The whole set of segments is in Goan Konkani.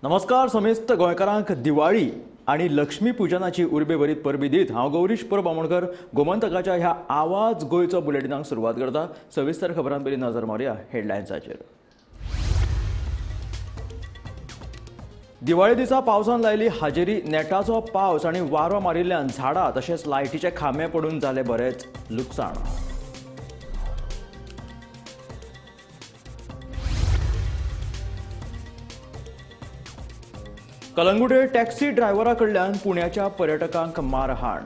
नमस्कार समेस्त गोंयकारांक दिवाळी आनी लक्ष्मी पुजनाची उर्बे भरीत परबी दीत हांव गौरीश परब आमोणकर गोमंतकाच्या ह्या आवाज गोंयचो बुलेटिनाक सुरवात करता. सविस्तर खबरां पयलीं नजर मारुया हेडलायन्साचेर. दिवाळे दिसा पावसान लायली हाजेरी. नेटाचो पावस आनी वारो मारिल्ल्यान झाडां तशेंच लायटीचे खांबे पडून जाले बरेंच लुकसाण. कलंगुटे टॅक्सी ड्रायव्हरा कडल्यान पुण्याच्या पर्यटकांक मारहाण.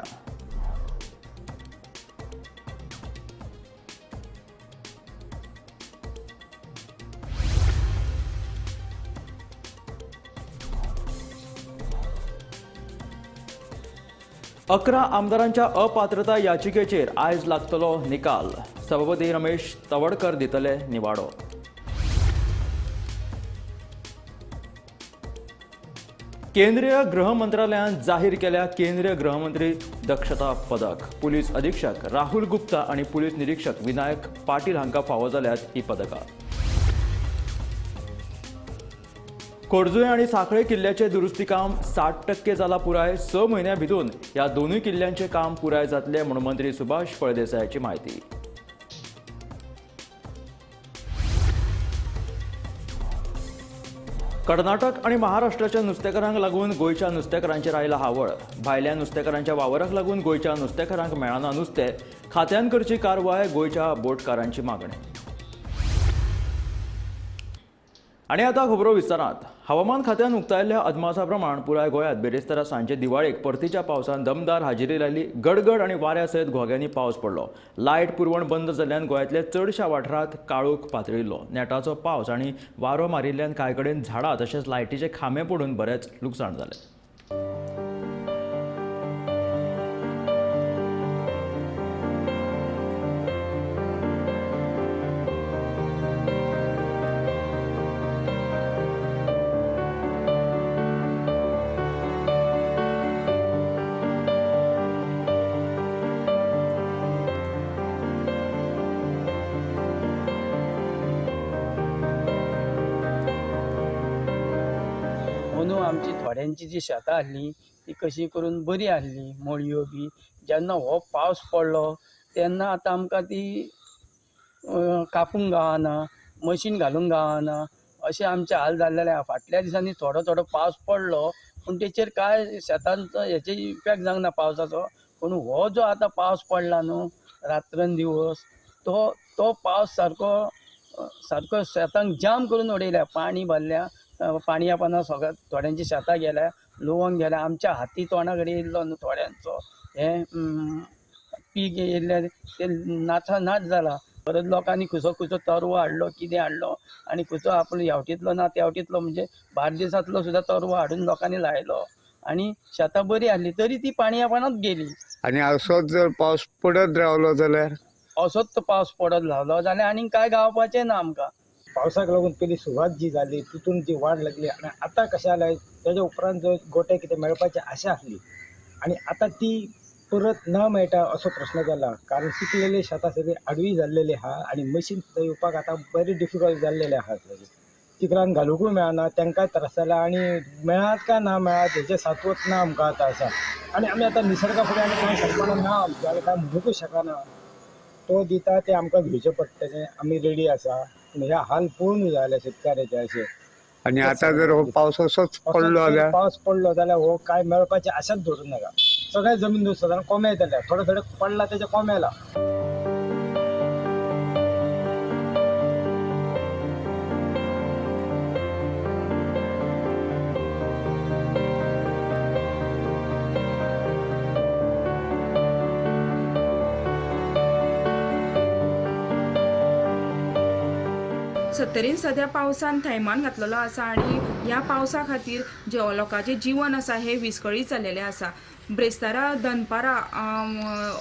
अकरा आमदारांच्या अपात्रता याचिकेचेर आयज लागतलो निकाल. सभापती रमेश तवडकर दितले निवाडो. केंद्रीय गृह मंत्रालयान जाहीर केल्या केंद्रीय गृहमंत्री दक्षता पदक. पुलीस अधीक्षक राहुल गुप्ता आनी पुलीस निरीक्षक विनायक पाटील हांकां फावो जाल्यात ही पदकां. खोर्जुवें आनी सांखळे किल्ल्याचें दुरुस्ती काम 60% जाला पुराय. 6 म्हयन्यां भितून ह्या दोनूय किल्ल्यांचें काम पुराय जातलें म्हूण मंत्री सुभाष फळदेसायाची म्हायती. कर्नाटक आनी महाराष्ट्राच्या नुस्तेकारांक लागून गोंयच्या नुस्तेकारांचेर आयला हावळ. भायल्या नुस्तेकारांच्या वावराक लागून गोंयच्या नुस्तेकारांक मेळना नुस्तें. खात्यान करची कारवाय, गोंयच्या बोटकारांची मागणी. आनी आतां खबरो विस्तारांत. हवामान खात्यान उक्तायल्ल्या अदमासा प्रमाण पुराय गोंयांत बिरेस्तारा सांजे दिवाळेक परतीच्या पावसान दमदार हाजेरी लायली. गडगड आनी वाऱ्या सयत घोग्यांनी पावस पडलो. लायट पुरवण बंद जाल्ल्यान गोंयांतल्या चडशा वाठारांत काळोख पातळिल्लो. नेटाचो पावस आनी वारो मारिल्ल्यान कांय कडेन झाडां तशेंच लायटीचे खांबे पडून बरेंच लुकसाण जालें. आमची थोड्यांची जी शेतां आसली ती कशी करून बरी आसली मळयो बी. जेन्ना हो पावस पडलो तेन्ना आतां आमकां ती कापूंक गावना, मशीन घालूंक गावना, अशें आमचे हाल जाल्लेले आसा. फाटल्या दिसांनी थोडो थोडो पावस पडलो पूण तेचेर कांय शेतांचो हेचे इफेक्ट जावंक ना पावसाचो. पूण हो जो आतां पावस पडला न्हू रात्रन दिवस, तो तो पावस सारको सारको शेतांक जाम करून उडयल्या. पाणी भरल्या, पाणया पाना सगळ्या थोड्यांची शेतां गेल्या, लुवंक गेल्या. आमच्या हाती तोंडा कडेन येयल्लो न्हू थोड्यांचो हें पीक येयल्लें तें नाथा नाच जाला. परत लोकांनी खुसो खुसो तरवो हाडलो, कितें हाडलो आनी खुसो आपूण ह्यावटींतलो ना त्यावटींतलो म्हणजे बार्देसांतलो सुद्दां तरवो हाडून लोकांनी लायलो आनी शेतां बरी आसली तरी ती पाणया पानांत गेली. आनी असोच जर पावस पडत रावलो जाल्यार, असोच तो पावस पडत रावलो जाल्यार आनीक कांय गावपाचें ना आमकां. पावसाक लागून पयली सुवात जी जाली तितून जी वाड लागली आनी आतां कशें जालें तेज्या उपरांत जो गोटे कितें मेळपाची आशा आसली आनी आतां ती परत ना मेळटा असो प्रश्न जाला. कारण पिकलेली शेतां सगळीं आडवी जाल्लेली आहा आनी मशीन सुद्दां येवपाक आतां बरें डिफिकल्ट जाल्लेलें आहा. चिखलान घालुंकूय मेळना, तांकांय त्रास जाला आनी मेळत काय ना मेळत हेजें सात्वत ना आमकां आतां आसा. आनी आमी आतां निसर्गा फुडें आमी कांय शकना ना, आमच्या आनी कांय म्हणुंकूय शकना. तो दिता तें आमकां घेवचें पडटलें, आमी रेडी आसा. ह्या हाल पळोवन जाले शेतकाराचे अशे. आनी आतां जर हो पावस असोच पडलो जाल्यार, पावस पडलो जाल्यार हो काय मेळपाची आशाच धरूं नाका. सगळे जमीन दोस्त कोमे येतले, थोडे थोडे पडला तेजे कोमेला. सत्तरीन सद्या पावसान थैमान घातलेलो आसा आनी ह्या पावसा खातीर जे लोकांचें जिवन आसा हें विस्कळीत जाल्लेलें आसा. ब्रेस्तारा दनपारां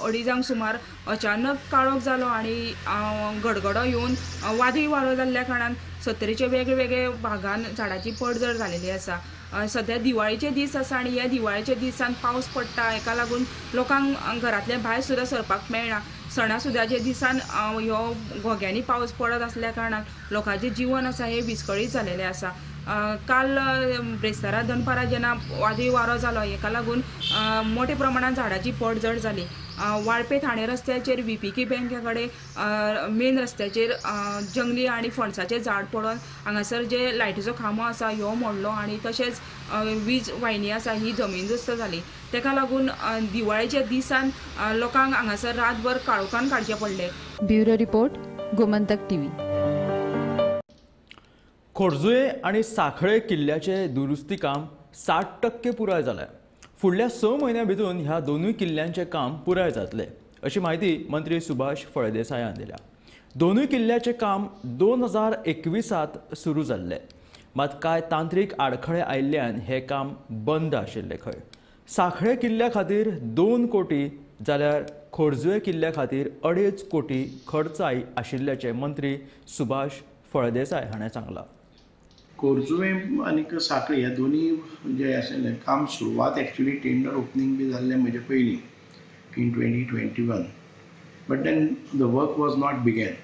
2:30 सुमार अचानक काळोख जालो आनी गडगडो येवन वादळी वारो जाल्ल्या कारणान सत्तरीच्या वेगवेगळे भागान झाडाची पडझड जालेली आसा. सद्या दिवाळीचे दीस आसा आनी ह्या दिवाळीच्या दिसान पावस पडटा, हेका लागून लोकांक घरांतल्या भायर सुद्दां सरपाक मेळना. सणासुद्याच्या दिसान ह्यो घोग्यांनी पावस पडत आसल्या कारणान लोकांचें जिवन आसा हें विस्कळीत जालेलें आसा. काल ब्रेस्तारा दनपारा जेन्ना वादळी वारो जालो हेका लागून मोठ्या प्रमाणान झाडाची पडझड जाली. वाळपे ठाणे रस्त्याचेर VPK बँके कडेन मेन रस्त्याचेर जंगली आनी फणसाचें झाड पडून हांगासर जे लायटीचो खांबो आसा ह्यो मोडलो आनी तशेंच वीज वाहिनी आसा ही जमीनदोस्त जाली. तेका लागून दिवाळेच्या दिसान लोकांक हांगासर रातभर काळोखान काडचें पडलें. Bureau report, Gomantak TV. Khorjuve आनी सांखळे किल्ल्याचे दुरुस्ती काम 60% पुराय जालें. फुडल्या 6 म्हयन्यां भितर ह्या दोनूय किल्ल्यांचें काम पुराय जातलें अशी म्हायती मंत्री सुभाष फळदेसायान दिल्या. दोनूय किल्ल्याचें काम 2021 सुरू जाल्लें, मात कांय तांत्रीक आडखळे आयिल्ल्यान हें काम बंद आशिल्लें खंय. सांखळे किल्ल्या खातीर 2 कोटी जाल्यार खोर्जुवे किल्ल्या खातीर 2.5 कोटी खर्च आशिल्ल्याचें मंत्री सुभाष फळदेसाय हाणें सांगलां. खोर्जुवे आनीक सांखळी ह्या दोनी जे आशिल्लें काम सुरवात एक्चुली टेंडर ओपनींग बी जाल्लें म्हजे पयलीं in 2021, but then the work was not began.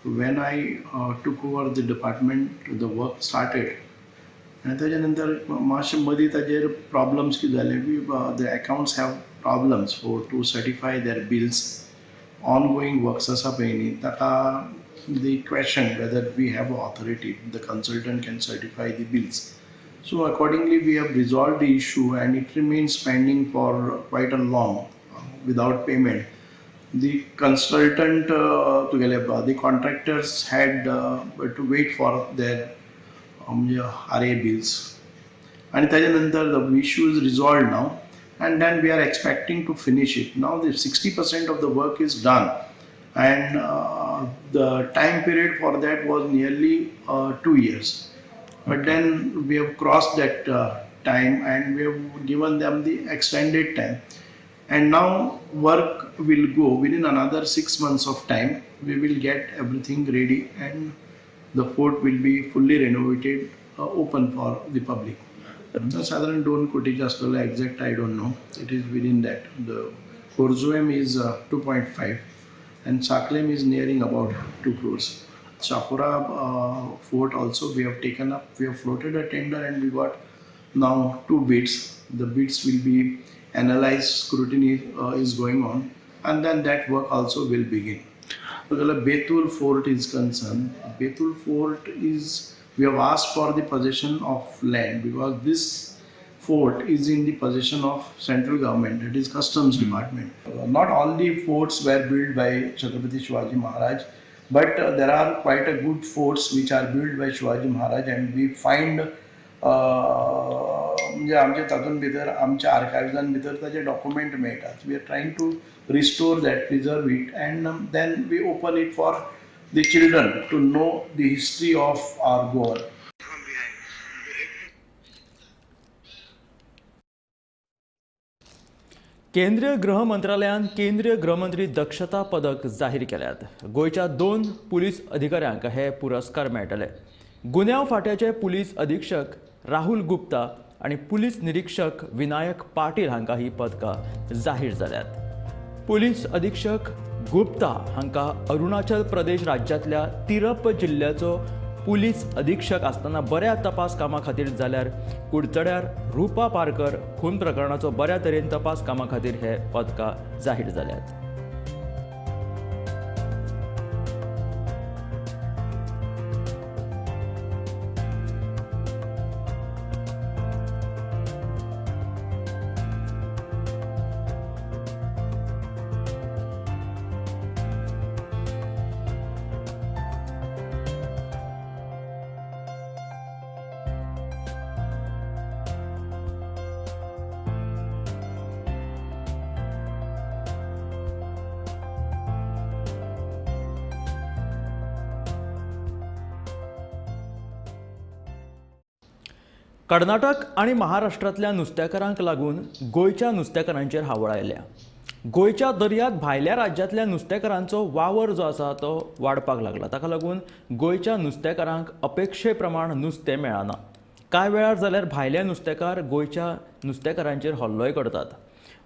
When I took over the department the work started आनी ताजे नंतर मातशें मदीं ताजेर प्रॉब्लम्स कितें जाले, the accounts have problems for to certify their bills. Ongoing works आसा पळय न्ही ताका the question whether we have authority, the consultant can certify the bills. So accordingly we have resolved the issue and it remains pending for quite a long without payment. The consultant the contractors had to wait for their RA bills and ताजे नंतर the issue is resolved now and then we are expecting to finish it. Now the 60% of the work is done and the time period for that was nearly 2 years, but then we have crossed that time and we have given them the extended time, and now work will go within another 6 months of time. We will get everything ready and the fort will be fully renovated, open for the public. साधारण 2 कोटीचे आसतले, exact I don't know, it is within that. The Corjuem is 2.5 and Sanquelim is nearing about 2 crores. Chapora fort also we have taken up, we have floated a tender and we got now 2 bids. The bids will be analyzed, scrutiny is going on, and then that work also will begin. So the Betul fort is concerned, Betul fort is, we have asked for the possession of land because this fort is in the possession of central government, that is customs department. Not all the forts were built by Chhatrapati Shivaji Maharaj, but there are quite a good forts which are built by Shivaji Maharaj, and we find म्हणजे आमचे तातूंत भितर आमच्या आर्कायव्सान भितर ताजे डॉक्युमेंट मेळटात. We are trying to restore that, preserve it, and then we open it for the children to know the history of our Goa. केंद्रीय गृह मंत्रालयान केंद्रीय गृहमंत्री दक्षता पदक जाहीर केल्यात. गोंयच्या 2 पुलीस अधिकाऱ्यांक हे पुरस्कार मेळटले. गुन्यांव फांट्याचे पुलीस अधीक्षक राहुल गुप्ता आनी पुलीस निरीक्षक विनायक पाटील हांकां ही पदकां जाहीर जाल्यात. पुलीस अधीक्षक गुप्ता हांकां अरुणाचल प्रदेश राज्यांतल्या तिरप जिल्ल्याचो पुलीस अधीक्षक आसतना बऱ्या तपास कामा खातीर जाल्यार कुडचड्यार रुपा पारकर खून प्रकरणाचो बऱ्या तरेन तपास कामा खातीर हे पदकां जाहीर जाल्यात. कर्नाटक आणि महाराष्ट्रांतल्या नुस्तेकारांक लागून गोंयच्या नुस्तेकारांचेर हावळ आयल्या. गोंयच्या दर्यांत भायल्या राज्यांतल्या नुस्तेकारांचो वावर जो आसा तो वाडपाक लागला. ताका लागून गोंयच्या नुस्तेकारांक अपेक्षे प्रमाण नुस्तें मेळना. कांय वेळार जाल्यार भायले नुस्तेकार गोंयच्या नुस्तेकारांचेर हल्लोय करतात.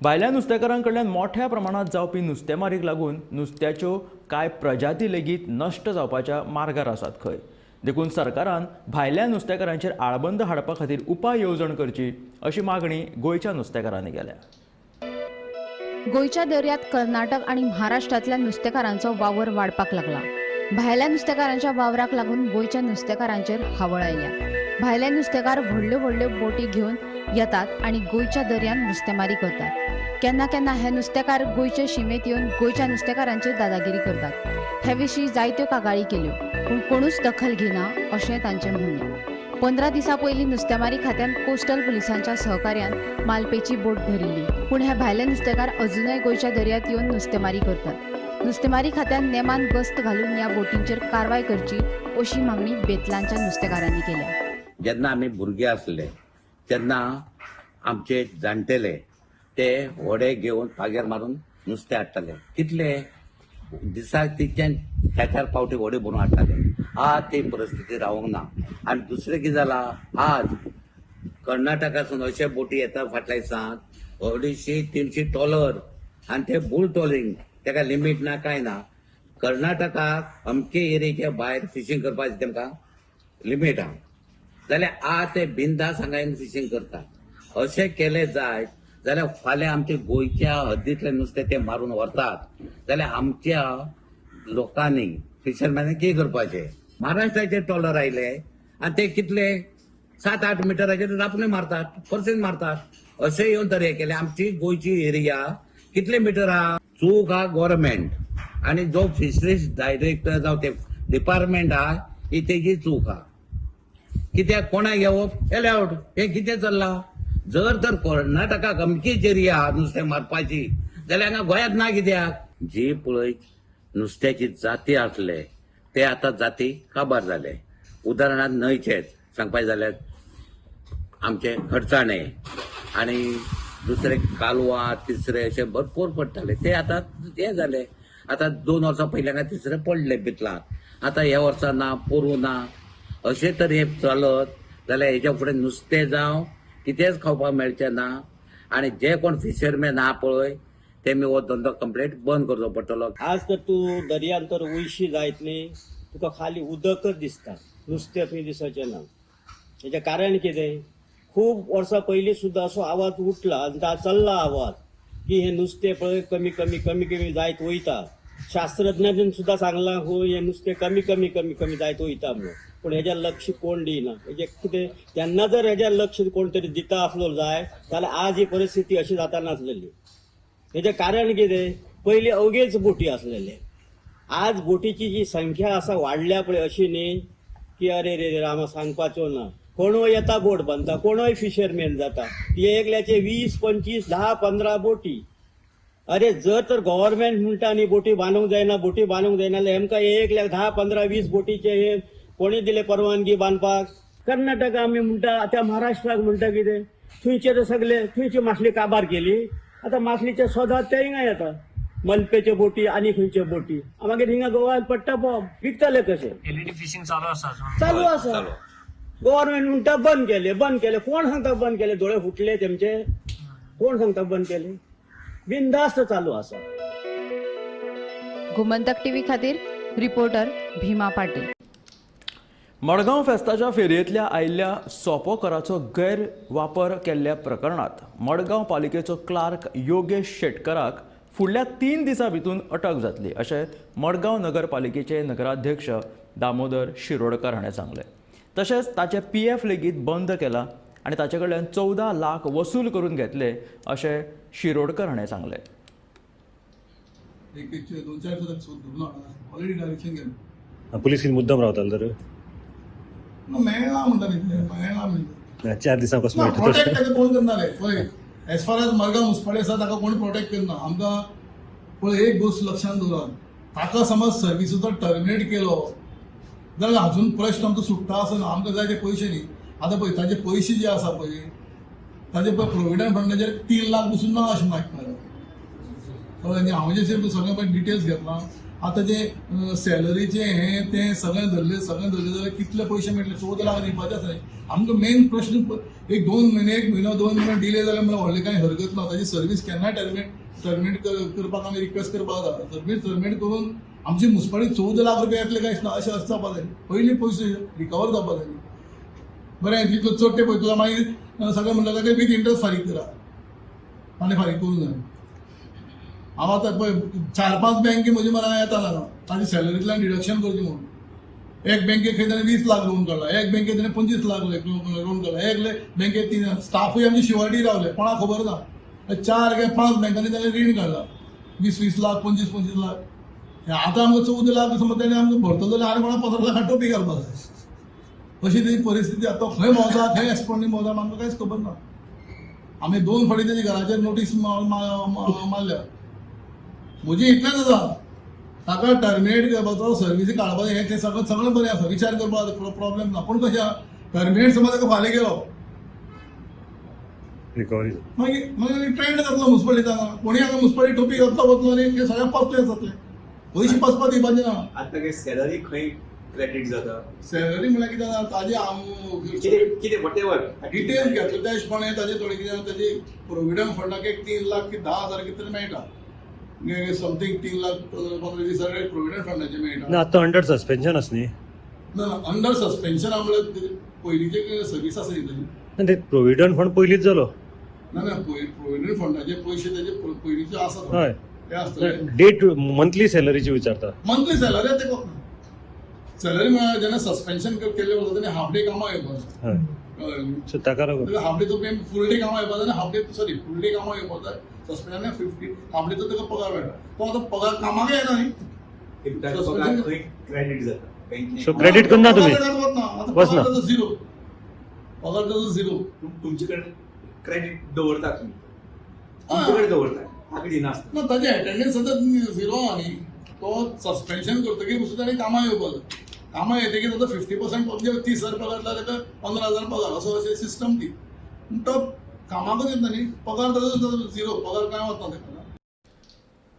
भायल्या नुस्तेकारां कडल्यान मोठ्या प्रमाणांत जावपी नुस्तेमारीक लागून नुस्त्याच्यो कांय प्रजाती लेगीत नश्ट जावपाच्या मार्गार आसात खंय. देखून सरकारान भायल्या नुस्तेकारांचेर आळबंद हाडपा खातीर उपाय येवजण करची अशी मागणी गोंयच्या नुस्तेकारांनी केल्या. गोंयच्या दर्यांत कर्नाटक आनी महाराष्ट्रांतल्या नुस्तेकारांचो वावर वाडपाक लागला. भायल्या नुस्तेकारांच्या वावराक लागून गोंयच्या नुस्तेकारांचेर हावळ आयल्या. भायले नुस्तेकार व्हडल्यो व्हडल्यो बोटी घेवन येतात आनी गोंयच्या दर्यांत नुस्तेमारी करतात. केन्ना केन्ना हे नुस्तेकार गोंयचे शिमेंत येवन गोंयच्या नुस्तेकारांचेर दादागिरी करतात. हे विशीं जायत्यो कागाळी केल्यो पूण कोणूच दखल घेना अशें तांचें म्हणणें. 15 दिसां पयलीं नुस्तेमारी खात्यान कोस्टल पुलिसांच्या सहकार्यान मालपेची बोट धरिल्ली पूण हे भायले नुस्तेकार अजुनय गोंयच्या दर्यांत येवन नुस्तेमारी करतात. नुस्तेमारी खात्यान नेमान गस्त घालून ह्या बोटींचेर कारवाय करची अशी मागणी बेतलांच्या नुस्तेकारांनी केल्या. जेन्ना आमी भुरगे आसले तेन्ना आमचे जाणटेले ते व्हडे घेवन पाग्यार मारून नुस्तें हाडटाले. कितले दिसाक तिच्यान 4-4 फावटी व्हडे भरून हाडटाले. आज ती परिस्थिती रावंक ना. आनी दुसरें कितें जालां, आज कर्नाटकासून अशे बोटी येता फाटल्या दिसांत 250-300 ट्रॉलर आनी ते बुल ट्रॉलिंग, तेका लिमीट ना कांय ना. कर्नाटकाक अमके एरियेच्या भायर फिशींग करपाची तेमकां लिमीट आहा, जाल्यार आज ते बिंदास हांगा येवन फिशींग करतात. अशें केलें जायत जाल्यार फाल्यां आमच्या गोंयच्या हद्दींतलें नुस्तें ते मारून व्हरतात. जाल्यार आमच्या लोकांनी फिशरमॅनांनी कितें करपाचें? महाराष्ट्राचे ट्रॉलर आयले आनी ते कितले 7-8 मिटराचेर आपले मारतात, पर्सेंट मारतात. अशें येवन तर हें केलें. आमची गोंयची एरिया कितले मिटर आहा? चूक आहा गव्हर्मेंट आनी जो फिशरीज डायरेक्टर जावं ते डिपार्टमेंट आहा ही तेजी चूक आहा. कित्याक कोणाक घेवप एलावड हें कितें चल्लां? जर तर कर्नाटकाक अमकीच एरिया नुस्तें मारपाची जाल्यार हांगा गोंयांत ना कित्याक? जी पळय नुस्त्याची जाती आसले ते आतां जाती काबार जाले. उदाहरणांत न्हंयचेच सांगपाचें जाल्यार आमचे खडचाणे आनी दुसरे कालवा, तिसरे अशे भरपूर पडटाले, ते आतां हे जाले. आतां 2 वर्सां पयलीं हांगा तिसरे पडले बितलां, आतां ह्या वर्सा ना, पोरूं ना. अशें तर हें चलत जाल्यार हेच्या फुडें नुस्तें जावं कितेंच खावपाक मेळचें ना. आनी जे कोण फिशरमॅन आहा पळय तेमी हो धंदो कंप्लीट बंद करचो पडटलो. आज तर तूं दर्यांत तर वयशी जायत न्ही, तुका खाली उदकच दिसता, नुस्तें थंय दिसचें ना. हेजें कारण कितें? खूब वर्सां पयलीं सुद्दां असो आवाज उठला आनी चल्ला आवाज की हें नुस्तें पळय कमी कमी कमी कमी जायत वयता. शास्त्रज्ञांनी सुद्दां सांगलां हो हें नुस्तें कमी कमी कमी कमी जायत वयता म्हणून, पूण हेजें लक्ष कोण दिना. हेजें कितें तेन्ना जर हेजें लक्ष कोण तरी दिता आसलो जाय जाल्यार आज ही परिस्थिती अशी जाता नासलेली. हेजें कारण कितें? पयलीं अवघेच बोटी आसलेले, आज बोटीची जी संख्या आसा वाडल्या पळय अशी न्ही की अरे रे रामा सांगपाचो ना. कोणूय येता बोट बांदता, कोणूय फिशरमॅन जाता, ती एकल्याचे 20, 25, 10, 15 बोटी. अरे जर तर गव्हर्मेंट म्हणटा न्ही बोटी बांदूंक जायना, बोटी बांदूंक जायना, जाल्यार हेमकां एकल्याक 10, 15, 20 बोटीचे हे कोणी दिले परवानगी बांदपाक? कर्नाटका आमी म्हणटा, आतां महाराष्ट्राक म्हणटा कितें, थंयचे तर सगळे थंयची मासली काबार केली, आतां मासलीचे सोदात ते हिंगा येता, मलपेच्यो बोटी आनी खंयच्यो बोटी, मागीर हिंगा गोव्यान पडटा बॉम्ब. विकतले कशे? एलईडी फिशींग चालू आसा, चालू आसा. गव्हर्मेंट म्हणटा बंद केले, बंद केले. कोण सांगता बंद केले? दोळे फुटले तेमचे? कोण सांगता बंद केले? बिंदास्त चालू आसा. गोमंतक टीव्ही खातीर रिपोर्टर भीमा पाटील. मडगांव फेस्ताच्या फेरयेंतल्या आयिल्ल्या सोपो कराचो गैरवापर केल्ल्या प्रकरणात मडगांव पालिकेचो क्लार्क योगेश शेटकराक फुडल्या 3 दिसां भितून अटक जातली अशें मडगांव नगरपालिकेचे नगराध्यक्ष दामोदर शिरोडकर हाणें सांगलें. तशेंच ताचें PF लेगीत बंद केलां आनी ताचे कडल्यान 14 लाख वसूल करून घेतले अशें शिरोडकर हाणें सांगलें. पुलीस मुद्दम रावताले तर मेळना म्हणटा न्ही, मेळना म्हणटा 4 दिसां कसो मेळटा? प्रोटेक्ट ताका कोण करणार आहे पळय. As far as Madgaon municipality आसा ताका कोण प्रोटेक्ट करना. आमकां पळय एक गोश्ट लक्षांत दवरात, ताका समज सर्विसीचो टर्मिनेट केलो जाल्यार अजून प्रश्न आमचो सुट्टा आसना. आमकां जाय ते पयशे न्ही. आतां पळय ताजे पयशे जे आसा पळय ताजे पळय प्रोविडंट फंडाचेर 3 लाख पसून ना अशें मागता. कळ्ळें न्ही? हांव जे सगळें पळय डिटेल्स घेतला आतां जे सॅलरीचें हें तें सगळें धरलें जाल्यार कितले पयशे मेळटले 14 लाख दिवपाचे आसा. आमकां मेन प्रश्न एक 2 म्हयने 1 म्हयनो 2 म्हयनो डिले जाल्यार म्हणल्यार व्हडलें कांय हरकत ना. ताजी सर्वीस केन्नाय टर्मिनेट करपाक आमी रिक्वेस्ट करपाक जाता. सर्वीस टर्मिनेट करून आमची मुस्पाळी 14 लाख रुपया येतले काय ना अशें जावपा जाय. पयलीं पयशे रिकवर जावपा जाय. बरें तितलो चड ते पयतलो मागीर सगळें म्हणटा काय विथ इंट्रस्ट फारीक करा आनी फारीक करूंक जाय. हांव आतां पळय 4-5 बँके म्हजे मना येता हांगा ताजी सॅलरींतल्यान डिडक्शन करचें म्हणून. एक बँकेक खंय ताणें 20 लाख लोन काडला, एक बँकेक ताणें 25 लाख लोन काडला, एक बँकेक 3 स्टाफूय आमची शिवाटी रावले कोणाक खबर ना. 4 काय 5 बँकांनी ताणें रीण काडला 20-20 लाख 25-25 लाख. आतां आमकां 14 लाख समज ताणें आमकां भरतलो जाल्यार आनी कोणाक 15 लाख टोपी घालपाक जाय. अशी तेजी परिस्थिती आतां खंय भोंवता खंय एक्सपोर्टी भोंवता आमकां कांयच खबर ना. आमी 2 फावटी तेजी घराचेर नोटीस मारल्या. म्हजी इतलेंच आसा ताका टर्मिनेट करपाचो सर्विसी काडपाचें हें तें सगळें सगळें बरें आसा, विचार करपाक प्रॉब्लेम ना. पूण कशें टर्मिनेट समज ताका फाल्यां गेलो रिकवरी मागीर मागीर ट्रेंड जातलो मुस्पाळीत हांगा कोणी हांगा मुस्पाळी टोपी घातलो वतलो आनी हे सगळें पसले जातले. पयशे पसपा दिवपाचें ना. आतां सॅलरी खंय क्रेडीट जाता? सॅलरी म्हणल्यार कितें जाता ताजे कितें वटेवर डिटेल्स घेतले त्या हिशोबान ताजे थोडे कितें ताजे प्रोविडंट फंडाक एक 3 लाख की 10 हजार कितें तरी मेळटा समथींग 3 लाख 15-20 हजार प्रोविडंट फंडाचे मेळटा. ना आतां अंडर सस्पेन्शन आसा न्ही? ना अंडर सस्पेन्शन म्हणल्यार पयलींचे सर्वीस आसा न्ही ताजी. ना ते प्रोविडंट फंड पयलींच जालो. ना ना प्रोविडंट फंडाचे पयशे ताजे पयलींचे आसा हय ते आसतले. डेट मंथली सॅलरीची विचारता. मंथली सॅलरी ते सॅलरी म्हळ्यार जेन्ना सस्पेन्शन केल्लें वता तेन्ना हाफ डे कामां येवपाक हय सो ताका लागून हाफ डे तो फूल डे कामां येवपाक जाय आनी half day sorry full day कामां येवपाक जाय. सस्पेन्शन 50 हाफ डे तो ताका पगार मेळटा. तो आतां पगार कामाक येना न्ही. पगार खंय क्रेडीट जाता? सो क्रेडीट करना तुमी? वचना झिरो पगार ताजो झिरो. तुमचे कडेन क्रेडीट दवरता तुमी? तुमचे कडेन दवरता ताका दिनासता? ना ताजी एटेंडन्स सद्या झिरो आहा न्ही. तो सस्पेन्शन करतकीर पसून ताणें कामां येवपाक जाय. कामां येतकीर आतां 50% म्हणजे 30 हजार पगार जाल्यार ताका 15 हजार पगार असो अशें सिस्टम ती. पूण तो कामाकच येता न्ही पगार ताजो झिरो पगार कांय वतना ताका.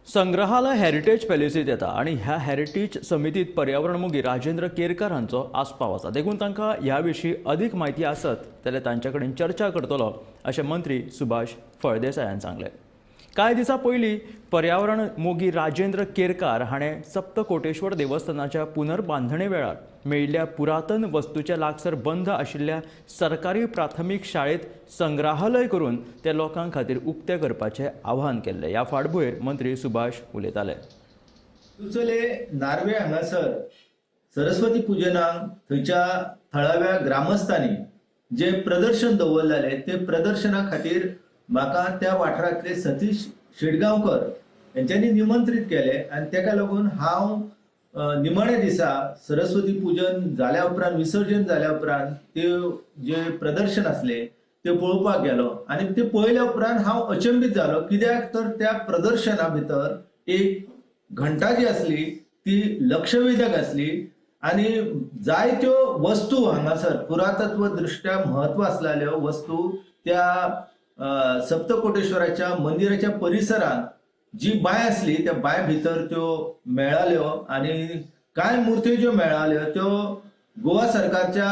संग्रहालय हेरिटेज पॅलेसीत येता आनी ह्या हेरिटेज समितीत पर्यावरण मोगी राजेंद्र केरकार हांचो आस्पाव आसा. देखून तांकां ह्या विशीं अदीक म्हायती आसत जाल्यार तांचे कडेन चर्चा करतलो अशें मंत्री सुभाष फळदेसायान सांगलें. कांय दिसां पयलीं पर्यावरण मोगी राजेंद्र केरकार हाणें सप्तकोटेश्वर देवस्थानाच्या पुनर्बांधणे वेळार मेळिल्ल्या पुरातन वस्तूच्या लागसर बंद आशिल्ल्या सरकारी प्राथमीक शाळेंत संग्रहालय करून ते लोकां खातीर उक्तें करपाचें आवाहन केल्लें. ह्या फाटभुंयेर मंत्री सुभाष उलयताले. दिवचले नार्वे हांगासर सरस्वती पुजनाक थंयच्या थळाव्या ग्रामस्थांनी जे प्रदर्शन दवरलेलें ते प्रदर्शना खातीर म्हाका त्या वाठारांतले सतीश शेटगांवकर हेंच्यांनी निमंत्रीत केले आनी तेका लागून हांव निमाण्या दिसा सरस्वती पुजन जाल्या उपरांत विसर्जन जाल्या उपरांत ते जे प्रदर्शन आसले ते पळोवपाक गेलो आनी ते पळयल्या उपरांत हांव अचंबीत जालो. कित्याक तर त्या प्रदर्शना भितर एक घंटा जी आसली ती लक्षवेधक आसली आनी जायत्यो वस्तू हांगासर पुरातत्व दृश्ट्या म्हत्व आसलेल्यो वस्तू त्या सप्तकोटेश्वराच्या मंदिराच्या परिसरांत जी बांय आसली त्या बांय भितर त्यो मेळाल्यो आनी कांय मुर्त्यो ज्यो मेळाल्यो त्यो गोवा सरकारच्या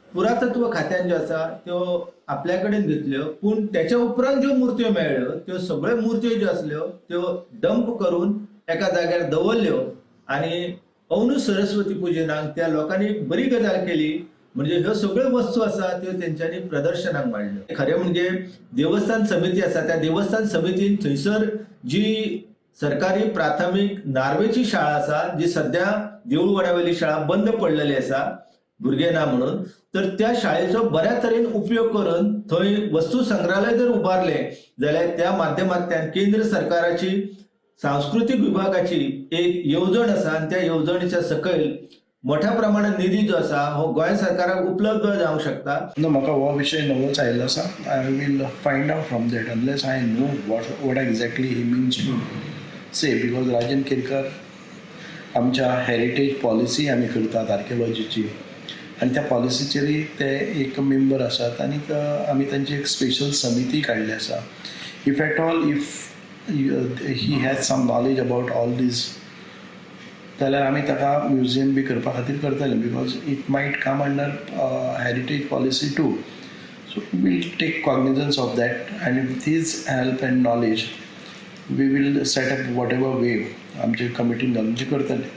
पुरातत्व खात्यान ज्यो आसा त्यो आपल्या कडेन घेतल्यो. पूण त्याच्या उपरांत ज्यो मुर्त्यो मेळ्ळ्यो त्यो सगळ्यो मुर्त्यो ज्यो आसल्यो त्यो डंप करून एका जाग्यार दवरल्यो आनी अवनू सरस्वती पुजनाक त्या लोकांनी बरी गजाल केली. म्हणजे ह्यो सगळ्यो वस्तू आसा त्यो तेंच्यांनी प्रदर्शनाक मांडल्यो. खरें म्हणजे देवस्थान समिती आसा त्या देवस्थान समितीन थंयसर जी सरकारी प्राथमीक नार्वेची शाळा आसा जी सद्या देऊळवाड्यावेली शाळा बंद पडलेली आसा भुरगे ना म्हणून, तर त्या शाळेचो बऱ्या तरेन उपयोग करून थंय वस्तू संग्रहालय जर उबारलें जाल्यार त्या माध्यमांतल्यान केंद्र सरकाराची सांस्कृतीक विभागाची एक येवजण आसा आनी त्या येवजणेच्या सकयल मोठ्या प्रमाणात निधी जो आसा हो गोंय सरकाराक उपलब्ध जावंक शकता. ना म्हाका हो विशय नवोच आयिल्लो आसा. I will find out from that unless I know what exactly he means to say because Rajendra Kerkar आमच्या हेरिटेज पॉलिसी आमी करतात आर्किओलॉजीची आनी त्या पॉलिसीचेरय ते एक मेंबर आसात आनीक आमी तांची एक स्पेशल समिती काडली आसा. If at all if he has some knowledge about all these जाल्यार आमी ताका म्युझियम बी करपा खातीर करतले, because it might come under heritage policy too. So we'll take cognizance of that and with his help and knowledge we will set up whatever way आमचे कमिटीन घालून ते करतले.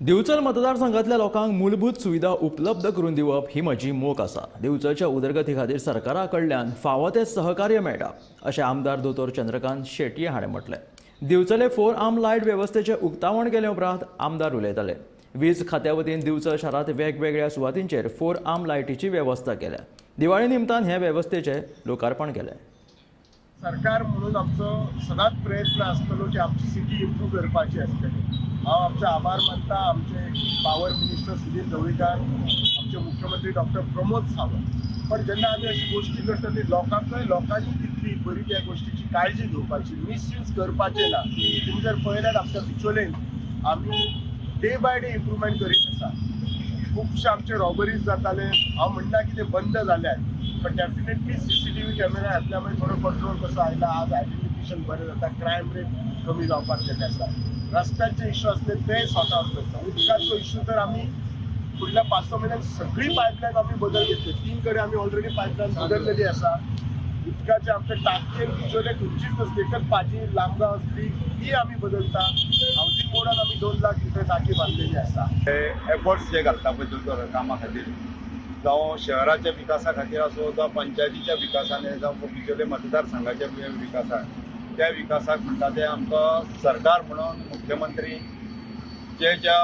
दिवचल मतदारसंघातल्या लोकांक मूलभूत सुविधा उपलब्ध करून दिवप ही म्हजी मोख आसा. दिवचलच्या उदरगती खातीर सरकारा कडल्यान फावो तें सहकार्य मेळटा अशें आमदार दोतोर चंद्रकांत शेटये हाणें म्हटलें. दिवचले 4 आर्म लायट वेवस्थेचें उक्तावण केले उपरांत आमदार उलयताले. वीज खात्या वतीन दिवचल शारांत वेगवेगळ्या सुवातींचेर 4 आर्म लायटीची वेवस्था केल्या. दिवाळी निमतान हे वेवस्थेचें लोकार्पण केलें. सरकार म्हणून आमचो सदांच प्रयत्न आसतलो की आमची सिटी इम्प्रूव करपाची आसतली. हांव आमचे आभार मानता आमचे पावर मिनिस्टर सुधीर ढवळीकार, आमचे मुख्यमंत्री डॉक्टर प्रमोद सावंत. पण जेन्ना आमी अशी गोश्टी करता ती लोकांकय लोकांनी तितली बरी त्या गोश्टीची काळजी घेवपाची, मिसयूज करपाचें ना. तुमी जर पळयल्यात आमच्या बिचोलेन आमी डे बाय डे इम्प्रूवमेंट करीत आसा. खुबशे आमचे रॉबरीज जाताले, हांव म्हणना की ते बंद जाल्यात, पण डेफिनेटली CCTV camera घातल्या मागीर थोडो कंट्रोल कसो आयला. आज आयडेंटिफिकेशन बरें जाता, क्रायम रेट कमी जावपाक गेल्ले आसा. रस्त्याचे इश्यू आसले ते सॉर्ट आवट करता. उदकाचो इश्यू तर आमी फुडल्या 5-6 म्हयन्यान सगळी पायपलायन आमी बदल घेतली. 3 कडेन आमी ऑलरेडी पायपलायन बदललेली आसा. उदकाचे आमचे टाकयेन बिचोले खंयचीच नासली, एकच पाजी लामगांव आसली ती आमी बदलता. हावजींग बोर्डान आमी 2 लाख लिटर टाकी बांदलेली आसा. एफर्ट्स जे घालता पळय दोतोर कामा खातीर, जावं शहराच्या विकासा खातीर आसूं, जावं पंचायतीच्या विकासाने, जावं बिचोले मतदारसंघाच्या विकासाक, त्या विकासाक म्हणटा ते आमकां सरकार म्हणून मुख्यमंत्री जे ज्या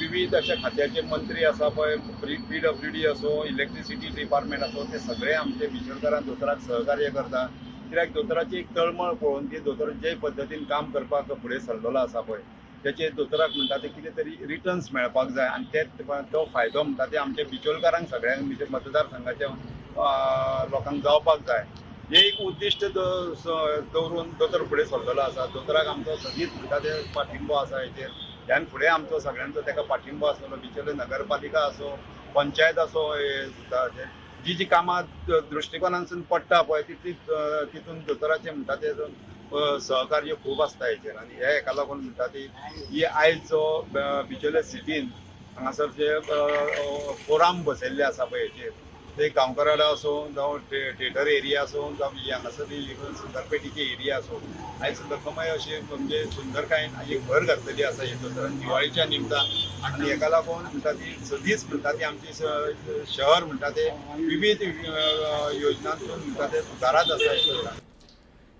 विविध अशा खात्याचे मंत्री आसा पळय, PWD आसूं, इलेक्ट्रिसिटी डिपार्टमेंट आसूं, ते सगळे आमचे बिचोलकारांक दोतोराक सहकार्य करता. कित्याक दोतोराची एक तळमळ पळोवन ती दोतोर जे पद्दतीन काम करपाक फुडें सरलेलो आसा पळय तेचे दोतोराक म्हणटा ते कितें तरी रिटर्न्स मेळपाक जाय आनी ते तो फायदो म्हणटा ते आमच्या बिचोलकारांक सगळ्यांक मतदारसंघाच्या लोकांक जावपाक जाय. हे एक उद्दिश्ट दवरून दोतोर फुडें सरलेलो आसा. दोतोराक आमचो सदींच म्हणटा ते पाठिंबो आसा हेचेर. ह्यान फुडें आमचो सगळ्यांचो ताका पाठिंबो आसतलो. बिचोले नगरपालिका आसूं, पंचायत आसूं, जी जी कामां दृश्टिकोनांतसून पडटा पळय तितली तितून दोतोराचें म्हणटा ते सहकार्य खूब आसता हेचेर. आनी हे हेका लागून म्हणटा ती ही आयज जो बिचोले सिटीन हांगासर जे फोराम बसयल्ले आसा पळय हेचेर, ते गांवकराडा आसूं, जावं थिएटर एरिया आसूं, जावं हांगासर सुंदरपेटीची एरिया आसूं, आयज लोकमय अशी म्हणजे सुंदरकायेन एक भर घातलेली आसा हे दोतोरान दिवाळीच्या निमतान. आनी हेका लागून म्हणटा ती सदींच म्हणटा ती आमची शहर म्हणटा ते विविध योजनांतून म्हणटा ते सुदारात आसा.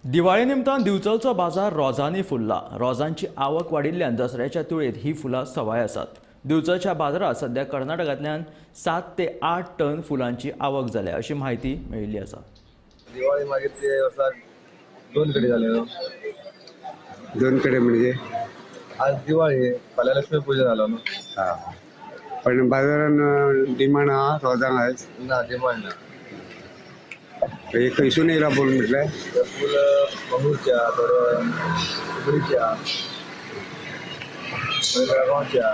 दिवाळी निमतान दिवचलचो बाजार रोजांनी फुल्ला. रोजांची आवक वाडिल्ल्यान दसऱ्याच्या तुळेंत ही फुलां सवाय आसात. दिवचलच्या बाजारात सध्या कर्नाटकांतल्यान 7 ते 8 टन फुलांची आवक जाल्या अशी म्हायती मेळिल्ली आसा. दिवाळी मागीर ते वर्साक 2 कडेन जाले. 2 कडेन म्हणजे आज दिवाळी, फाल्यां लक्ष्मी पूजा जालो न्हू. हा, पण बाजारान डिमांड आहा रोजांक आयज ना, डिमांड ना. हे खंयसून येयला फूल म्हटल्यार? फूल मंगळूरच्या, थोडे हुबळीच्या, बेळगांवच्या.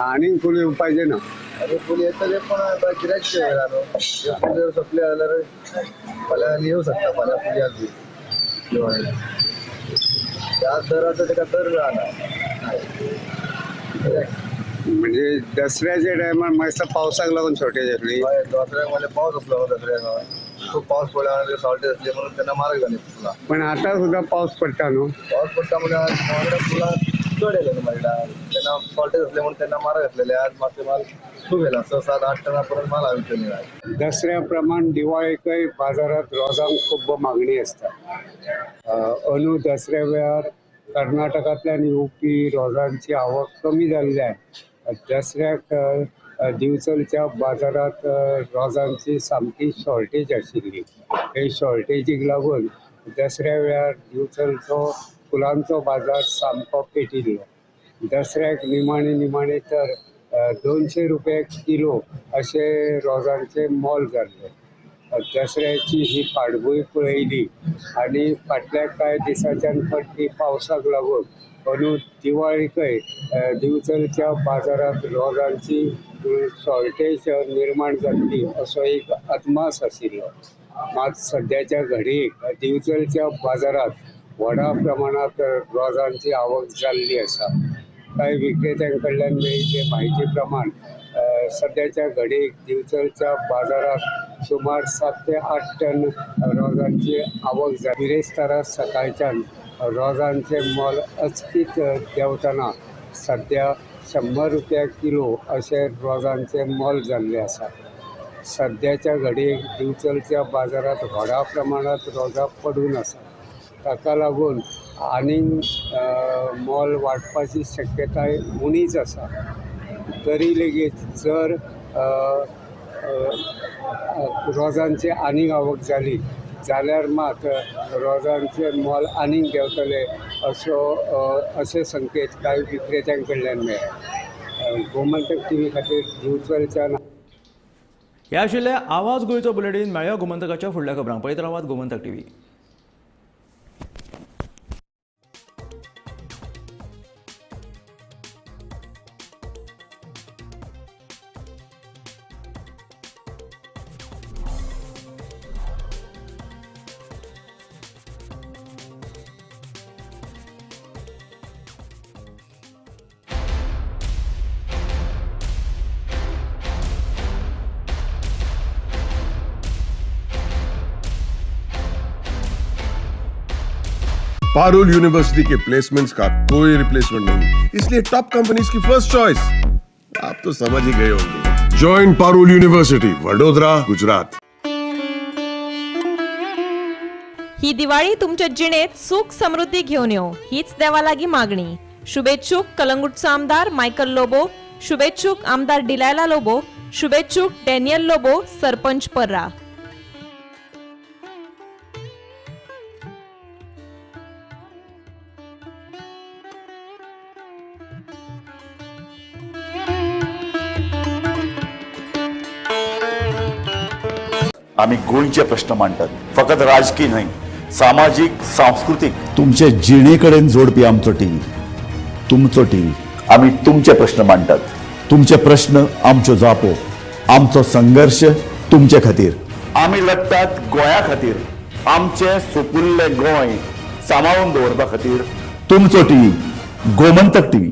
आनी फूल येवपाचें ना. आनी फूल येतले पण आतां गिरायक येयला न्हू. हे फूल जर सोंपले जाल्यार फाल्यां येवं शकता. फाल्यां पुजा बी दिवाळी त्या दराचो तेका दर मेळना. म्हणजे दसऱ्याच्या टायमार मातसो पावसाक लागून शॉर्टेज आसली. हय, दसऱ्याक म्हणजे पावस आसलो दसऱ्याक, खूब पावस पडला, शॉर्टेज आसली म्हणून तेन्ना म्हारग जाली फुलां. पण आतां सुद्दां पावस पडटा न्हू. पावस पडटा म्हणजे फुलां चड येयले न्हू मार्केटान, तेन्ना शॉर्टेज आसले म्हणून तेन्ना म्हारग आसलेले. आज मातशें माल खूब येयला, 6, 7, 8 टना पर्यंत माल हांवें विकलेले. दसऱ्या प्रमाण दिवाळेकय बाजारात रोजांक खूब मागणी आसता. अंदू दसऱ्या वेळार कर्नाटकांतल्यान येवपी रोजांची आवक कमी जाल्ल्यान दसऱ्याक दिवचलच्या बाजारात रोजांची सामकी शॉर्टेज आशिल्ली. हे शॉर्टेजीक लागून दसऱ्या वेळार दिवचलचो फुलांचो बाजार सामको पेटिल्लो. दसऱ्याक निमाणे निमाणे तर 200 रुपये किलो अशें रोजांचें मोल जाल्लें. दसऱ्याची ही फाटभूंय पळयली आनी फाटल्या कांय दिसांच्यान पडपी पावसाक लागून अंदू दिवाळीकय दिवचलच्या बाजारात रोजांची शॉर्टेज निर्माण जातली असो एक अदमास आशिल्लो. मात सद्याच्या घडयेक दिवचलच्या बाजारात व्हडा प्रमाणात रोजांची आवक जाल्ली आसा. कांय विक्रेत्यां कडल्यान मेळिल्ले म्हायती प्रमाण सद्याच्या घडयेक दिवचलच्या बाजारात सुमार 7 ते 8 टन रोजांची आवक जाली. बिरेस्तारा सकाळच्यान रोजांचे मोल अचकीत देंवतना सद्या 100 रुपया किलो अशें रोजांचे मोल जाल्लें आसा. सद्याच्या घडयेक दिवचलच्या बाजारात व्हडा प्रमाणात रोजां पडून आसा. ताका लागून आनीक मोल वाडपाची शक्यताय उणीच आसा. तरी लेगीत जर रोजांची आनीक आवक जाली जाल्यार मात रोजांचे मोल आनीक देंवतले असो अशे संकेत कांय विक्रेत्यां कडल्यान मेळ्ळे. गोमंतक टीव्ही खातीर दिवचलच्यान हे आशिल्ले आवाज गोंयचो बुलेटीन. मेळया गोमंतकाच्या फुडल्या खबरांक. पळयत रावात Gomantak TV. Parul university K placements का कोई रिप्लेसमेंट नहीं, इसलिए टॉप कंपनीज की फर्स्ट चॉइस आप तो समझ ही गए होंगे. Join Parul university, Vadodara, Gujarat. ही दिवाळी तुमच्या जिणेत सुख समृद्धी घेऊन येवो हीच देवा लागीं मागणी. शुभेच्छुक कलंगूटचो आमदार मायकल लोबो, शुभेच्छुक आमदार डिलायला लोबो, शुभेच्छुक डॅनियल लोबो, सरपंच पर्रा. आमी गोंयचे प्रश्न मांडटात, फकत राजकीय न्हय, सामाजीक, सांस्कृतीक, तुमचे जिणे कडेन जोडपी आमचो टीव्ही, तुमचो टीव्ही. आमी तुमचे प्रश्न मांडटात, तुमचे प्रश्न आमच्यो जापो, आमचो संघर्श तुमचे खातीर. आमी लढटात गोंया खातीर, आमचें सुपुल्लें गोंय सांबाळून दवरपा खातीर. तुमचो टीव्ही, गोमंतक टीव्ही.